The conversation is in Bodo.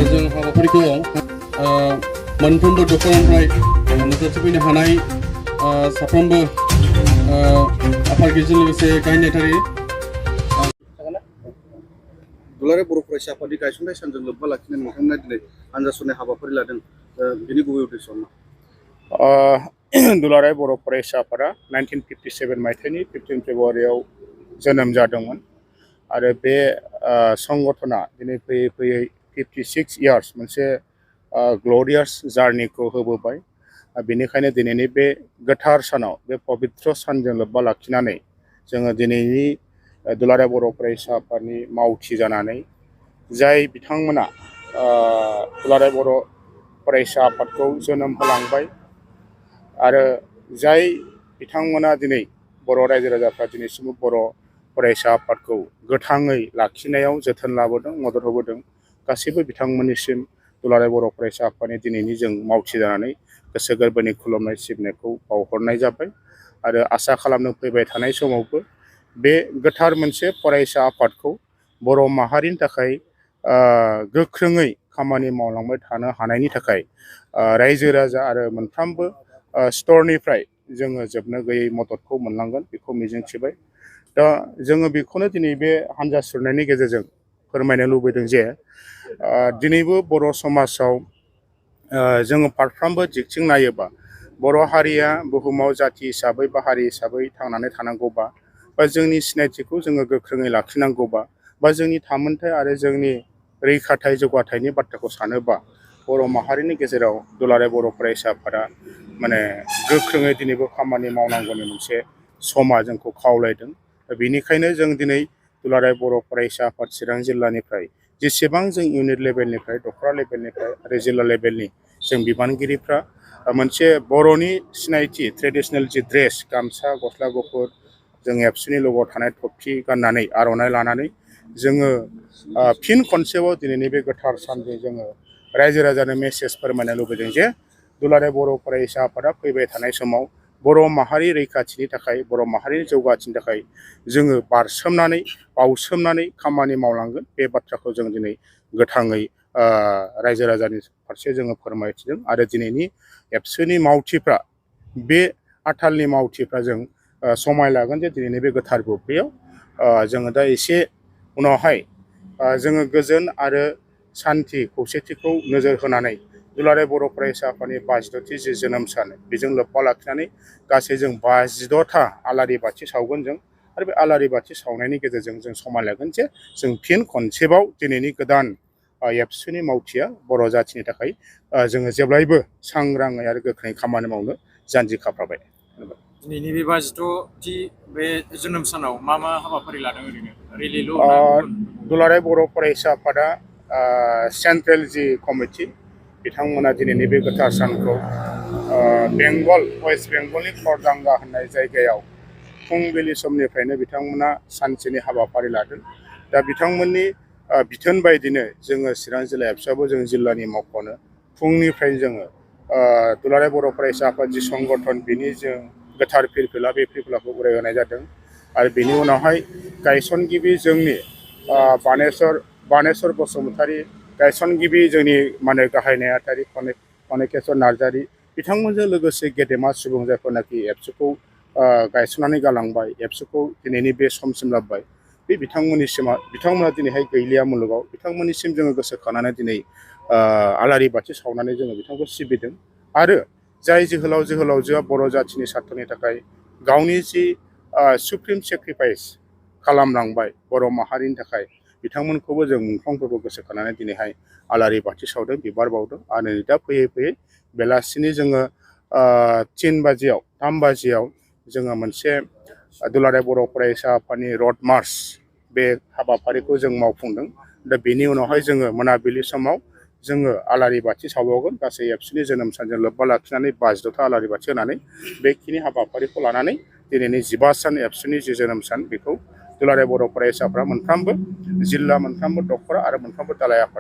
जों हाबाफारिखौ मोनफ्रोमबो दखरनिफ्राय नोजोर होफैनो हानाय साफ्रोमबो आफादगिरिजों लोगोसे गाहाय नेहाथारि दुलाराय बर' फरायसा आफादनि गायसननाय सानजों लोब्बा लाखिनानै नोंथांमोना दिनै आनजाद सुनाय हाबाफारि लादों बेनि गुबै उद्देश्यआ मा? दुलाराय बर' फरायसा आफादा 1957 मायथाइनि 15 फेब्रुवारियाव जोनोम जादोंमोन आरो बे संगठना दिनै फैयै फैयै 56 इयार्स मोनसे ग्ल'रियास जार्निखौ होबोबाय। बेनिखायनो दिनैनि बे गोथार सानाव बे पबित्र सानजों लोब्बा लाखिनानै जोङो दिनैनि दुलाराय बर' फरायसा आफादनि मावथि जानानै जाय बिथांमोना दुलाराय बर' फरायसा आफादखौ जोनोम होलांबाय आरो जाय बिथांमोना दिनै बर' रायजो राजाफ्रा दिनैसिमबो बर' फरायसा आफादखौ गोथाङै लाखिनायाव जोथोन लाबोदों, मदद होबोदों, गासैबो बिथांमोननिसिम दुलाराय बर' फरायसा आफादनि दिनैनि जों मावथि जानानै गोसो गोरबोनि खुलुमनाय सिबिनायखौ बावहरनाय जाबाय आरो आसा खालामनो फैबाय थानाय समावबो बे गोथार मोनसे फरायसा आफादखौ बर' माहारिनि थाखाय गोख्रोङै खामानि मावलांबाय थानो हानायनि थाखाय रायजो राजा आरो मोनफ्रोमबो स्तरनिफ्राय जोङो जोबनो गैयै मददखौ मोनलांगोन बेखौ मिजिंथिबाय। दा जोङो बेखौनो दिनै बे हान्जा सुरनायनि गेजेरजों फोरमायनो लुबैदों जे दिनैबो बर' समाजाव जोङो फारफ्रोमबो दिगथिं नायोबा बर' हारिया बुहुमाव जाथि हिसाबै बा हारि हिसाबै थांनानै थानांगौबा बा जोंनि सिनायथिखौ जोङो गोख्रोङै लाखिनांगौबा बा जोंनि थामोनथाय आरो जोंनि रैखाथाय जौगाथायनि बाथ्राखौ सानोबा बर' माहारिनि गेजेराव दुलाराय बर' फरायसा आफादा माने गोख्रोङै दिनैबो खामानि मावनांगौनि मोनसे समा जोंखौ खावलायदों। बेनिखायनो जों दिनै दुलाराय बर' फरायसा आफाद चिरां जिल्लानिफ्राय जेसेबां जों इउनिट लेभेलनिफ्राय दख'रा लेभेलनिफ्राय आरो जिल्ला लेभेलनि जों बिबानगिरिफ्रा मोनसे बर'नि सिनायथि ट्रेडिसनेल जि ड्रेस गामसा गस्ला गुफुर जों एबसुनि लग'आव थानाय थफि गाननानै आर'नाइ लानानै जोङो फिन खनसेबाव दिनैनि बे गोथार सानजों जोङो रायजो राजानो मेसेज फोरमायनो लुबैदों जे दुलाराय बर' फरायसा आफादा फैबाय थानाय समाव बर' माहारि रैखाथिनि थाखाय बर' माहारिनि जौगाथिनि थाखाय जोङो बारसोमनानै बावसोमनानै खामानि मावलांगोन बे बाथ्राखौ जों दिनै गोथाङै रायजो राजानि फारसे जोङो फोरमायथिदों आरो दिनैनि एबसुनि मावथिफ्रा बे आथालनि मावथिफ्रा जों समाय लागोन जे दिनैनि बे गोथार बुब्लियाव जोङो दा एसे उनावहाय जोङो गोजोन आरो सान्थि खौसेथिखौ नोजोर होनानै दुलाराय बर' फरायसा आफादनि 52थि जि जोनोम सान बेजों लोब्बा लाखिनानै गासै जों 52था आलारि बाथि सावगोन जों आरो बे आलारि बाथि सावनायनि गेजेरजों जों समान लागोन जे जों फिन खनसेबाव दिनैनि गोदान एबसुनि मावथिया बर' जाथिनि थाखाय जोङो जेब्लायबो सांग्राङै आरो गोख्रोङै खामानि मावनो जानजि खाफ्राबाय। दिनैनि बे 52थि बे जोनोम सानाव मा मा हाबाफारि लादों ओरैनो रेलिल' दुलाराय बर' फरायसा आफादा सेन्ट्रेल जि कमिटि बिथांमोना दिनैनि बे गोथार सानखौ बेंगल वेस्ट बेंगलनि खरदांगा होननाय जायगायाव फुंबिलि समनिफ्रायनो बिथांमोना सानसेनि हाबाफारि लादों। दा बिथांमोननि बिथोन बायदिनो जोङो चिरां जिल्ला एबसुआबो जों जिल्लानि मावख'नो फुंनिफ्रायनो जोङो दुलाराय बर' फरायसा आफाद जि संगठन बिनि जों गोथार फिरफिला बे फिरफिलाखौ उरायहोनाय जादों आरो बेनि उनावहाय गायसनगिरि जोंनि बानेस्वर बसुमतारी गायसनगिरि जोंनि माने गाहाय नेहाथारि कनिकेश्वर नार्जारी बिथांमोनजों लोगोसे गेदेमा सुबुं जायफोरनाखि एबसुखौ गायसननानै गालांबाय एबसुखौ दिनैनि बे समसिम लाबोबाय बे बिथांमोना दिनैहाय गैलिया मुलुगाव बिथांमोननिसिम जोङो गोसोखांनानै दिनै आलारि बाथि सावनानै जोङो बिथांखौ सिबिदों आरो जाय जोहोलावजोआ बर' जाथिनि सार्थनि थाखाय गावनि जि सुप्रिम सेक्रिफाइस खालामलांबाय बर' माहारिनि थाखाय बिथांमोनखौबो जों मुंख्लंफोरखौ गोसोखांनानै दिनैहाय आलारि बाथि सावदों बिबार बावदों आरो दा फैयै फैयै बेलासिनि जोङो 3 बाजियाव जोङो मोनसे दुलाराय बर' फरायसा आफादनि रड मार्च बे हाबाफारिखौ जों मावफुंदों। दा बेनि उनावहाय जोङो मोनाबिलि समाव जोङो आलारि बाथि सावबावगोन गासै एबसुनि जोनोम सानजों लोब्बा लाखिनानै 52था आलारि बाथि होनानै बेखिनि हाबाफारिखौ लानानै दिनैनि 15 सान एबसुनि जि जोनोम सान बेखौ दुलाराय बर' फरायसाफ्रा मोनफ्रोमबो जिल्ला मोनफ्रोमबो दख'रा आरो मोनफ्रोमबो दालाय आफाद